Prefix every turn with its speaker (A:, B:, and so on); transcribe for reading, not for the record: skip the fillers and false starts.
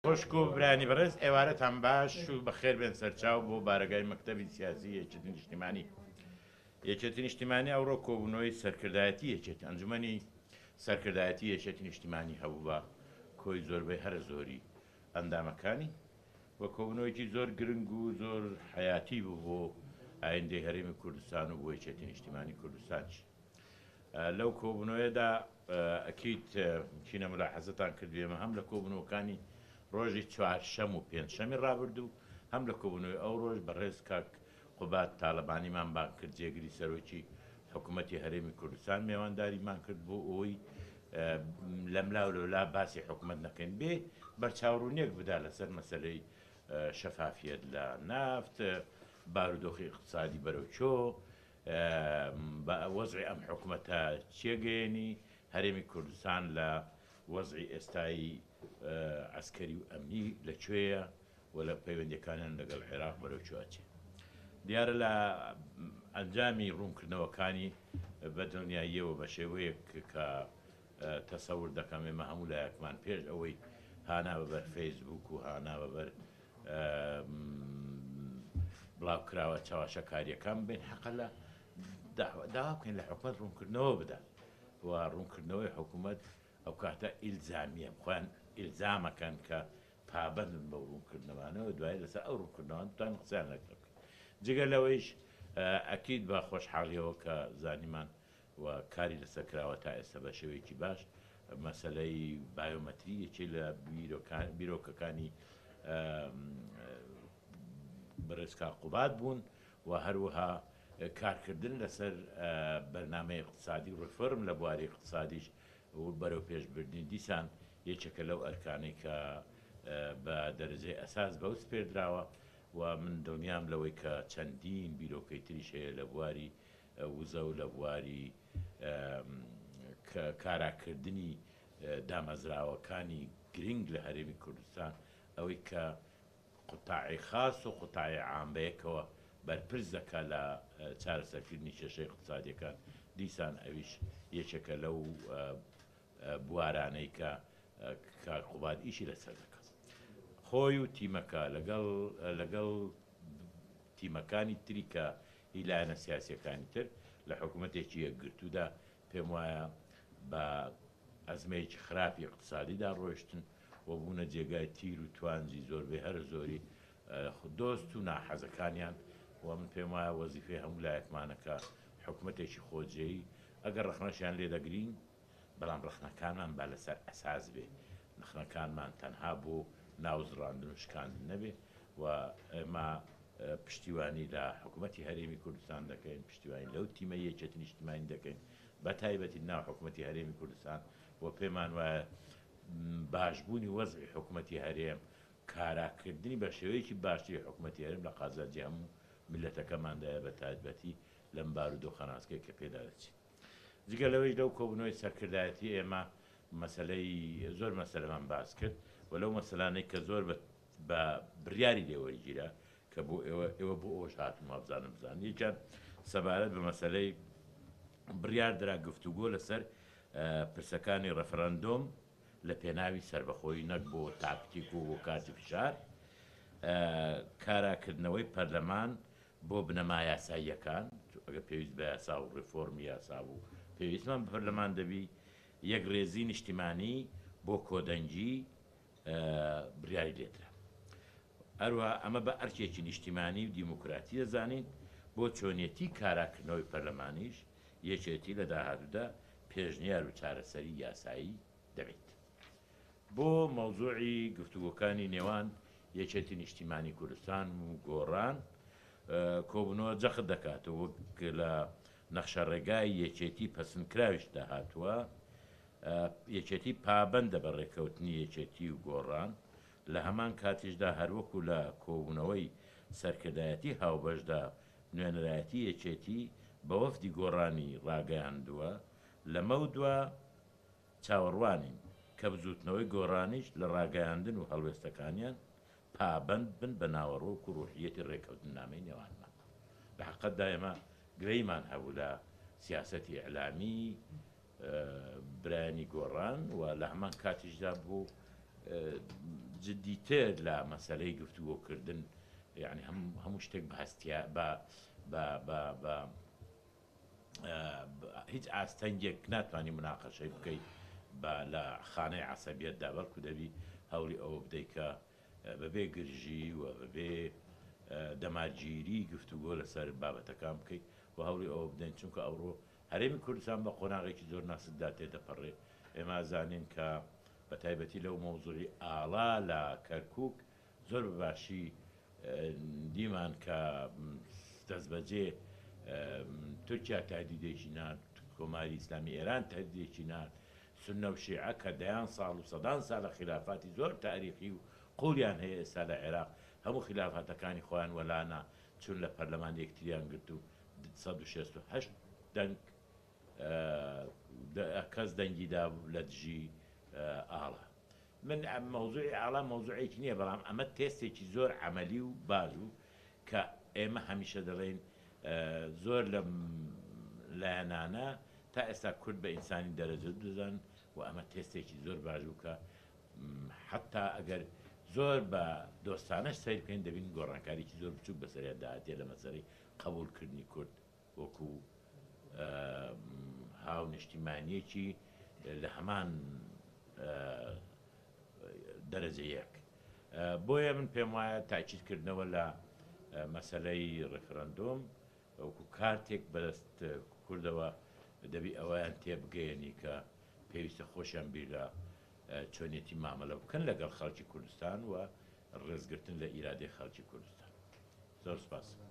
A: خوشک و برایانی بەڕێز ئێوارەتان باش و بەخێر بێن سەرچاو بۆ بارەگای مەکتەبی سیاسی یەکێتی نیشتیمانی. یەکێتی نیشتیمانی ئەوڕۆ کۆبوونەوەی سەرکردایەتی یەکێتی ئەنجومەنی سەرکردایەتی یەکێتی نیشتیمانی هەبوو بە کۆی زۆربەی هەرە زۆری ئەندامەکانی و کۆبوونەوەیەکی زۆر گرنگ و زۆر حەیاتی بوو بۆ ئایندەی هەرێمی کوردستان و بۆ یەکێتی نیشتیمانی کوردستانیش. لەو کۆبوونەوەیەدا ئەکید چینە ملاحەزەتان کردو ئێمە هەم لە کۆبوونەوەکانی ڕۆژی چوارشەم و پێنجشەمی ڕابردوو هەم لە کۆبوونەوەی ئەو ڕۆژ بەڕێز کاک قوباد تالەبانیمان بانگ کرد جێگری سەرۆکی حکوومەتی هەرێمی کوردستان مێوانداریمان کرد بۆ ئەوەی لەملا و لەولا باسی حکوومەت نەکەین بێ بەرچاوڕوونیەک بدا لەسەر مەسەلەی شەفافیەت لە نافت بارودۆخی ئیقتسادی بەرەو چۆ بە وەزعی ئەم حکومەتە چیە گەیەنی هەرێمی کوردستان لە وەزعی ئێستای عەسکەری و ئەمنی لە کوێیە و لە پەیوەندیەکانیان لەگەڵ عێراق بەرەو کوێ ئەچێ. دیارە لە ئەنجامی ڕوونکردنەوەکانی بە دڵنیاییەوە بە شێوەیەک کە تەسەور دەکەم ئێمە هەموو لایەکمان پێش ئەوەی هانا بەبەر فەیسبووک و هانا بەبەر بڵاوکراوە چەواشەکارییەکان ببەین حەقە لە داوا بکەین لە حکومەت ڕوونکردنەوە بدات و ڕوونکردنەوەی حکومەت ئەو کاتە ئیلزامیە خۆیان ئیلزامەکەن کە پابەندن بەو ڕوونکردنەوانەوە دوای لەسەر ئەو ڕوونکردنەوان بتوانن قسەیان لەگەڵ بکەین جگە لەوەیش ئەکید بە خۆشحاڵیەوە کە زانیمان و کاری لەسەر کراوە تا ئێستا بە شێوەیەکی باش مەسەلەی بایۆمەتری یەکێ لە بیرۆکەکانی بەڕێز کاک قوباد بوون و هەروەها کارکردن لەسەر بەرنامەی اقتصادی و ڕێفۆرم لە بواری اقتصادیش و بەرەو پێشبردنی دیسان یەکێکە لەو ئەرکانەی کە بە دەرەجەی ئەساس بەو سپێردراوە و من دڵنیام لەوەی کە چەندین بیرۆکەی تریش هەیە لە بواری وزە و لە بواری کاراکردنی دامەزراوەکانی گرنگ لە هەرێمی کوردستان، ئەوەی کە قوتاعی خاس و قوتاعی عام بەیەکەوە بەرپرس دەکات لە چارەسەرکردنی کێشە ئیقتسادیەکان، دیسان ئەویش یەکێکە لەو بوارانەی کە کاک قوباد ئیشی لەسەر دەکات خۆی و تیمەکە لەگەڵ لەگەڵ تیمەکانی تری کە هی لایەنە سیاسیەکانی تر لە حکومەتێکی یەکگرتوودا پێم وایە بە ئەزمەیەکی خراپی ئیقتسادیدا ڕۆیشتن و بوونە جێگای تیر و توانجی زۆربەی هەرە زۆری دۆست و ناحەزەکانیان و من پێم وایە وەزیفەی هەموو لایەکمانە کە حکومەتێکی خۆجێی ئەگەر ڕەخنەشیان لێ دەگرین بەڵام ڕەخنەکانمان با لەسەر ئەساس بێ، ڕەخنەکانمان تەنها بۆ ناوزڕاندن و شکاندن نەبێ و ئێمە پشتیوانی لە حکومەتی هەرێمی کوردستان دەکەین، پشتیوانی لەو تیمەی یەکێتی نیشتمانی دەکەین بە تایبەتی ناو حکومەتی هەرێمی کوردستان و پێمان وایە باشبوونی وەزعی حکومەتی هەرێم، کاراکردنی بە شێوەیەکی باشتری حکومەتی هەرێم لە قازانجی هەموو میللەتەکەماندایە بە تایبەتی لەم بارودۆخە ناسکەی کە پێدا دەچین. جگە لەوەیش لەو کۆبوونەوەی سەرکردایەتی ئێمە مەسەلەی زۆر مەسەلەمان باس کرد و لەو مەسەلانەی کە زۆر بە بڕیاری لێ وەرگیرا کە بۆ ئێوە ئێوە بۆ ئەوەش هاتن وابزانم بزانن یەکیان سەبارەت بە مەسەلەی بڕیار درا گفتوگۆ لەسەر پرسەکانی ڕەفرەندۆم لە پێناوی سەربەخۆیی نەک بۆ تاکتیک و بۆ کارتی فشار کاراکردنەوەی پەرلەمان بۆ بنەما یاساییەکان، ئەگەر پێویست بە یاسا و ڕێفۆرمی یاسا بوو، پێویستمان بە پەرلەمان دەبی، یەکڕێزی نیشتیمانی بۆ کۆدەنگی بڕیاری لێدرا. هەروەها ئەمە بە ئەرکێکی نیشتیمانی و دیموکراتی دەزانین، بۆ چۆنیەتی کاراکردنەوەی پەرلەمانیش، یەکێتی لە داهاتوودا پێشنیار و چارەسەری یاسایی دەبێت. بۆ مەوزوعی گفتوگۆکانی نێوان یەکێتی نیشتیمانی کوردستان و گۆڕان کۆبوونەوە جەخت دەکاتەوە وەک لە نەخشەڕێگای یەکێتی پەسندکراویشدا هاتووە یەکێتی پابەندە بە ڕێککەوتنی یەکێتی و گۆڕان لە هەمان کاتیشدا هەروەکو لە کۆبوونەوەی سەرکردایەتی هاوبەشدا نوێنەرایەتی یەکێتی بە وەفدی گۆڕانی ڕاگەیاندووە لەمەودوا چاوەڕوانین کە بزووتنەوەی گۆڕانیش لە ڕاگەیاندن و هەڵوێستەکانیان پابەند بن بە ناوەڕۆک و ڕوحییەتی ڕێککەوتننامەی نێوانمان. لە حەقیقەتدا ئێمە گرەیمان هەبوو لە سیاسەتی ئیعلامی برایانی گۆڕان و لە هەمان کاتیشدا بۆ. جدیتر لە مەسەلەی گفتوگۆکردن یعنی هەموو شتێک بە هەستیا بە بە بە بە هیچ ئاستەنگێک ناتوانانی مناقەشەی بکەیت بە لە خانەی عسەبیەتدا، بەڵکو دەبی هەوڵی ئەوە بدەیت کە بەبێ گرژی و بەبێ دەمارگیری گفتوگۆ لەسەر بابەتەکان بکەیت و هەوڵی ئەوە بدەین، چونکە ئەوڕۆ هەرێمی کوردستان بە قۆناغێکی زۆر ناسکدا تێدەپەڕێ. ئێمە زانین کە بە تایبەتی لەو مەوزوعی ئاڵا لە کەرکوک زۆر بە باشی دیمان کە دەستبەجێ تورکیا تهدیدێکی نارد، کۆماری ئیسلامی ئێران تهدیدێکی نارد، سوننە و شیعە کە دەیان ساڵ و سەدان سالە خیلافاتی زۆر تاریخی و قوڵیان هەیە ئێستا لە عێراق هەموو خیلافاتەکانی خۆیان وەلانا چوون لە پەرلەمان یەکتریان گرت و 168 دەنگ کەس دەنگی دا لە دژی ئاڵا. من مەوزوعی ئاڵا مەوزوعێکی نییە بەڵام ئەمە تێستێکی زۆر عەمەلی و باش بوو کە ئێمە هەمیشە دەڵێین زۆر لەم لایەنانە تا ئێستا کورد بە ئینسانی دەرەجە دوو دەزانن و ئەمە تێستێکی زۆر باش بوو کە حەتا ئەگەر زۆر بە دۆستانەش سەیر بکەین دەبین گۆڕانکاریی زۆر بچووک بەسەریاندا هاتیە لە مەسەلەی قەبووڵکردنی کورد وەکو هاونیشتیمانییەکی لە هەمان دەرەجە یەک. بۆیە من پێم وایە تاکید کردنەوە لە مەسەلەی ڕیفرەندۆم وەکو کارتێک بەدەست کوردەوە دەبی ئەوەیان تێبگەیەنی کە پێویستە خۆشیان بیر لە چۆنیەتی مامەلە بکەن لەگەڵ خەڵکی کوردستان و ڕێزگرتن لە ئیرادەی خەڵکی کوردستان. زۆر سپاس.